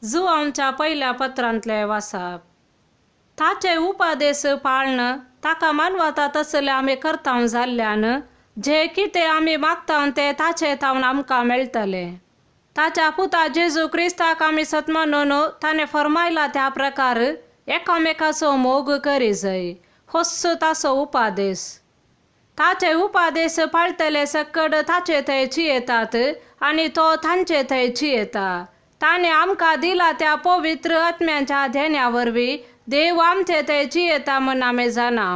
जुवांवच्या पयल्या पत्रांतलें वासाप. ताचे उपादेश पाळन ताका मानवता तसले आमी करता जाल्ल्यान जे कितें आमी मागता तें ताचे थावन आमकां मेळटलें. ताच्या पुता जेजू क्रिस्ताक आमी सतमानून ताणें फरमायला त्या प्रकार एकामेकाचो मोग करी जाय होच ताचो उपादेश. ताचे उपादेश पाळटले सकड ताचे थंय चियेतात आनी तो तांचे थंय चियेता. ताणें आमकां दिला त्या पवित्र आत्म्याच्या ध्याना वरवीं देव आमचे थंय चियेता म्हूण आमी जाणा.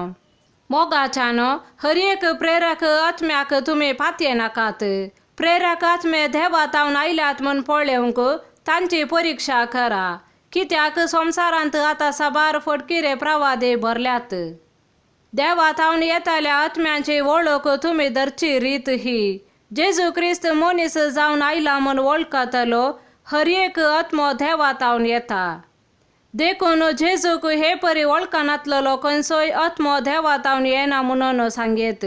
मोगाच्यान हर एक प्रेरक आत्म्याक तुमी पातये नाकात. प्रेरक आत्मे देवा तावन आयल्यात म्हूण पळोवंक तांची परिक्षा करा. कित्याक संवसारांत आतां साबार फटकिरे प्रवादे भरल्यात. देवा थावन येतल्या आत्म्यांची वळख तुमी धरची रीत ही. जेजू क्रिस्त मनीस जावन आयला म्हूण वळखतलो हर एक आत्मो देवा थावन येता. देखून जेजूक हे परी वळखनातलेलो खंयचोय आत्मो देवा थावन येना म्हणून सांगयत.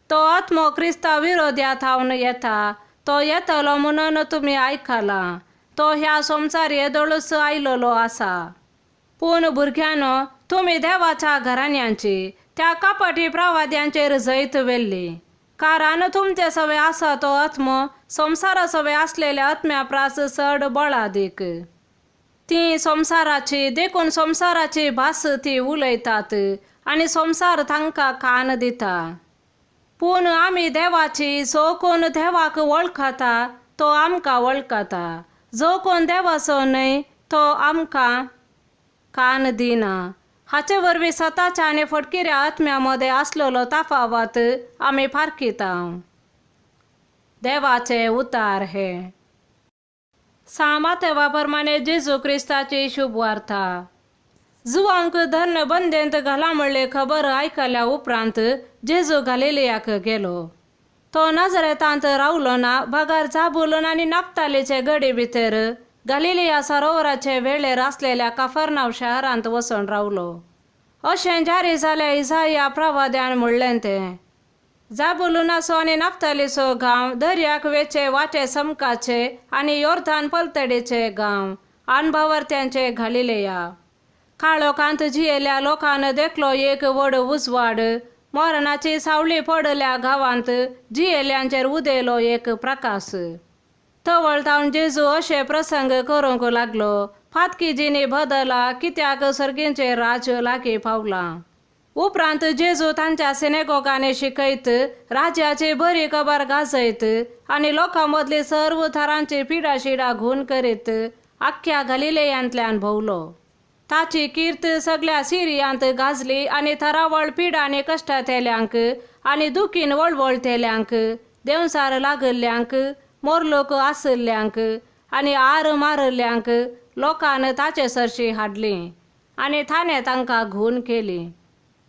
तो आत्मो क्रिस्ता विरोध्या थावन येता. तो येतलो म्हणून तुमी आयकलां. तो ह्या संवसार येदोळूच आयलेलो आसा. पूण भुरग्यांनो तुमी देवाच्या घराण्यांची त्या कपटी प्रवाद्यांचेर जैत व्हेल्ली. कारण तुमचे सवे आसा तो आत्मो संवसारा सवे आसलेल्या आत्म्या प्रास चड बळादीक. ती संवसाराची देखून संवसाराची भास ती उलयतात आनी संवसार तांकां कान दिता. पूण आमी देवाची जो कोण देवाक वळखता तो आमकां वळखता. जो कोण देवाचो न्हय तो आमकां कान दिना. हाचे वरवीं सताच्या आनी फटकिऱ्या आत्म्या मदें आसलेलो तफावत आमी पारखिता. देवाचे उतार हे. सामातेवा प्रमाणे जेजू क्रिस्ताची शुभ वार्ता. जुवांक धर्ण बंदेंत घाला म्हणले खबर आयकल्या उपरांत जेजू गालिलियाक गेलो. तो नजरेतांत रावलो ना बगर जाबुलून आनी नापतालीचे गडी भितर गालिलिया सरोवराचे वेळेर आसलेल्या कफरनाव शहरांत वचून रावलो. अशें जारी जाल्या इजाया प्रवाद्यान म्हणलें तें. जाबुलुनाचो आनी नाफ्तालीचो गांव दर्याक वेचे वाटे समकाचे आनी योर्दान पलतडीचे गांव अणभवर्त्यांचे घालिलेया. काळोखांत जियेल्या लोकान देखलो एक व्हड उजवाड. मरणाची सावळी पडल्या गांवांत जियेल्यांचेर उदेलो एक प्रकाश. तवळ तावन जेजू अशे प्रसंग करूंक लागलो. फातकी जिणी बदला कित्याक सर्गींचे राज्य लागीं पावलां. उपरांत जेजू तांच्या सिनेगोगांनी शिकयत राज्याची बरी खबर गाजयत आनी लोकां मदली सर्व थरांची पिडा शिडा घून करीत आख्ख्या गलिलेयांतल्यान भोंवलो. ताची कीर्त सगळ्या सिरियांत गाजली आनी थरावळ पिडांनी कश्टांतल्यांक आनी दुखीन वळवळटेल्यांक देंवचार लागल्ल्यांक मोरलोक आशिल्ल्यांक आनी आर मारिल्ल्यांक लोकान ताचे सरशी हाडली आनी ताणें तांकां घून केली.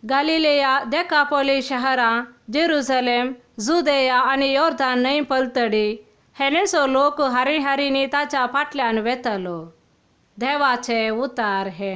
गालिलेया देकापोली शहरां जेरुसलेम जुदेया आनी योर्दान न्हंय पलतडी हेनेचो लोक हारी हारींनी ताच्या फाटल्यान वेतालो. देवाचे उतार हे.